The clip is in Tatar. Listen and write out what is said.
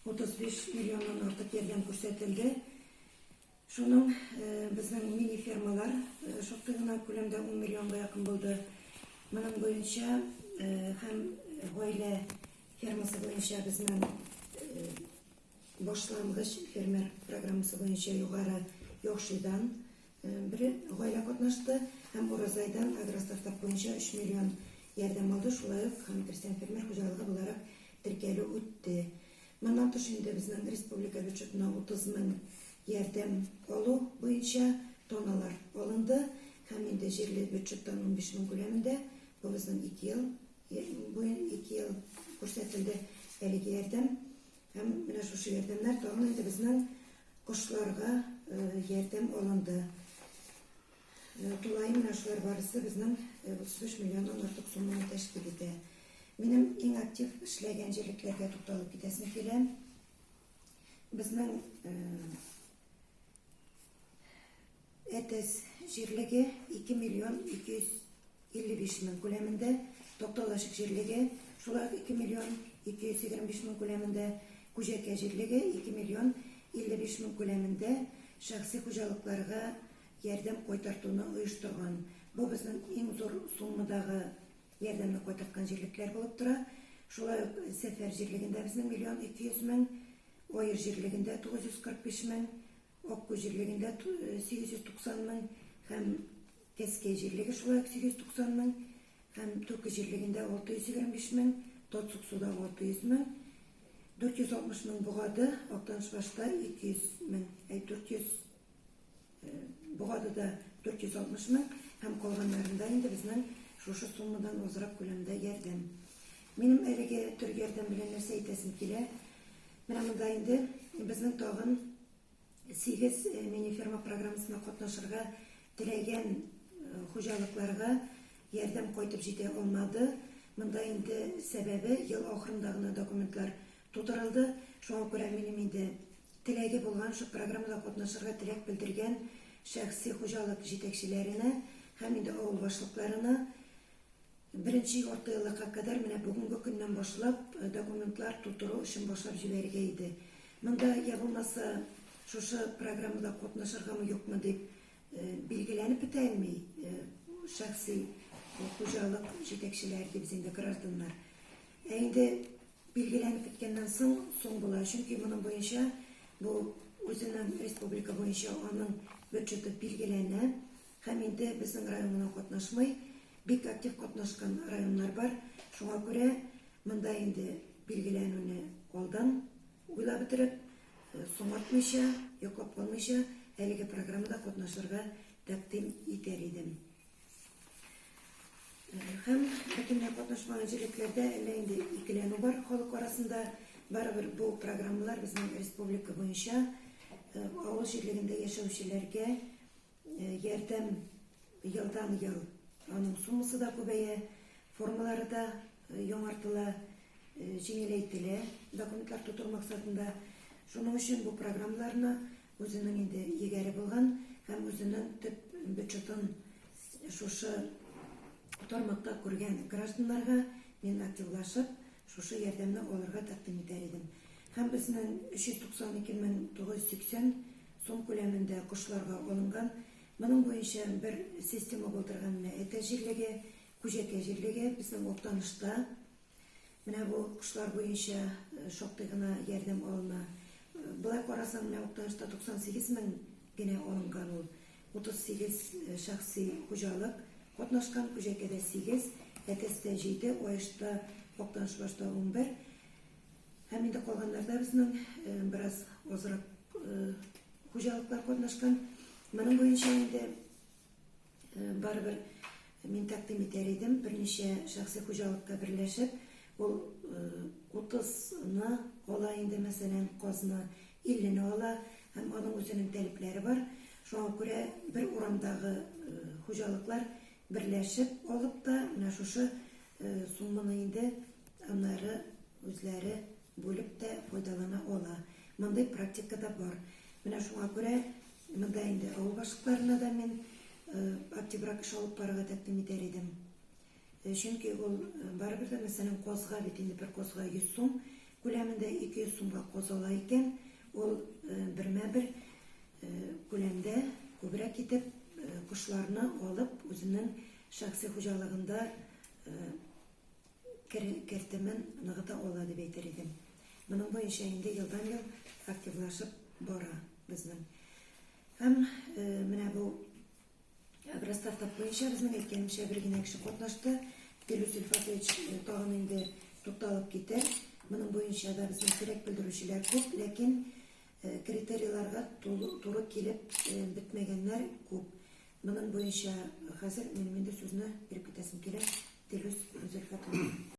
35 миллионнан артык ярдәм күрсәтелде. Шуның безнең мини-фермалар шактый гына күләмдә 10 миллионга якын булды. Моның буенча һәм гаилә фермасы буенча безнең башлангыч фермер программасы буенча югары Яхшыйдан бер гаилә катнашты һәм Уразайдан агростартап буенча 3 миллион ярдәм алды, шулай ук һәм крестьян-фермер хуҗалыгы буларак теркәлү үтте. Моннан тыш инде безнең республика бюджетына 30 мең ярдәм алу буенча таналар алынды һәм инде җирле бюджеттан 15 мең күләмендә, бу безнең ике ел буен ике ел күрсәтелде әлеге ярдәм. Һәм менә шушы ярдәмнәр тагын инде безнең кошларга ярдәм алынды. Тулаем менә шулар барысы безнең 35 миллионнан артык сумманы тәшкил итә. Минем иң актив эшләгән җирлекләргә тукталып китәсем килә. Безнең Әтәс җирлеге 2 миллион 255 мең күләмендә, Такталачык җирлеге шулай ук 2 миллион 225 мең күләмендә, Күҗәкә җирлеге 2 миллион 55 мең күләмендә шәхси хуҗалыкларга ярдәм кайтартуны оештырган. Бу безнең иң зур суммадагы ярдәмне кайтарткан җирлекләр булып тора. Шулай ук Сәфәр җирлегендә безнең миллион 200 мең, Аер җирлегендә 945 мең, Аккүз җирлегендә 890 мең һәм Кәскәй җирлеге шулай ук 890 мең һәм Түке җирлегендә 625 мең, Татсуксуда 600 мең, 460 мең Богады, Актанышбашта 200 мең, әй 400 Богадыда 460 мең һәм калганнарында инде безнең шушы суммадан азрак күләмдә ярдәм. Минем әлеге төр ярдәм белән нәрсә әйтәсем килә? Менә монда инде безнең тагын 8 мини-ферма программасына катнашырга теләгән хуҗалыкларга ярдәм кайтып җитә алмады. Монда инде сәбәбе ел ахырында гына документлар тутырылды. Шуңа күрә минем инде теләге булган, шул программада катнашырга теләк белдергән шәхси хуҗалык җитәкчеләренә һәм инде авыл башлыкларына беренче ярты еллыкка кадәр менә бүгенге көннән башлап документлар тутыру эшен башлап җибәрергә иде. Монда я булмаса шушы программада катнашыргамы юкмы дип билгеләнеп бетә алмый шәхси хуҗалык җитәкчеләре дибез инде гражданнар. Ә инде Билгеләнеп беткәннән соң, соң була, чөнки моның буенча бу үзенең республика буенча аның бюджеты билгеләнә һәм инде безнең район гына катнашмый, бик актив катнашкан районнар бар. Шуңа күрә монда инде билгеләнүне алдан уйлап бетереп, соңартмыйча, йоклап калмыйча әлеге программада катнашырга тәкъдим итәр идем. Һәм бөтенләй катнашмаган җирлекләрдә әллә инде икеләнү бар халык арасында. Барыбер бу программалар безнең республика буенча авыл җирлегендә яшәүчеләргә ярдәм елдан-ел аның суммасы да күбәя, формалары да яңартыла, җиңеләйтелә документлар тутыру максатында. Шуның өчен бу программаларны Үзенең инде егәре булган һәм үзенең төп бюджетын шушы тармакта күргән гражданнарга мин активлашып, шушы ярдәмне алырга тәкъдим итәр идем. Һәм безнең 392 мең 980 сум күләмендә кошларга алынган. Моның буенча бер система булдырган менә Әтәч җирлеге, Күҗәкә җирлеге, безнең Актанышта. Менә бу кошлар буенча шактый гына ярдәм алына. Болай карасаң, менә Актанышта 98 мең генә алынган ул. 38 шәхси хуҗалык катнашкан, Күҗәкәдә 8, Әтәстә 7, Аешта, Актанышбашта 11. Һәм инде калганнарда безнең бераз азрак хуҗалыклар катнашкан. Моның буенча инде Барыбер мин тәкъдим итәр идем, берничә шәхси хуҗалыкка берләшеп, ул 30-ны ала инде, мәсәлән, казны 50-не ала һәм аның үзенең таләпләре бар. Шуңа күрә бер урамдагы хуҗалыклар берләшеп алып та, менә шушы сумманы инде аннары үзләре бүлеп тә файдалана ала. Мондый практика да бар. Менә шуңа күрә Монда инде авыл башлыкларына да мин активрак эш алып барырга тәкъдим итәр идем. Чөнки ул барыбер дә, мәсәлән, казга бит инде бер казга 100 сум. күләмендә 200 сумга каз ала икән, ул бермә-бер күләмдә күбрәк итеп кошларны алып, үзенең шәхси хуҗалыгында кертемен ныгыта ала дип әйтер идем. Моның буенча инде елдан-ел активлашып бара безнең. Һәм менә бу Агростартап буенча безнең әйткәнемчә бер генә кеше катнашты. Филүс Илфатович тагын инде тукталып китәр. Моның буенча да безнең теләк белдерүчеләр күп, ләкин критерийларга туры килеп бетмәгәннәр күп. Моның буенча хәзер минем инде сүзне биреп китәсем килә Филүс Зөлфәт улына.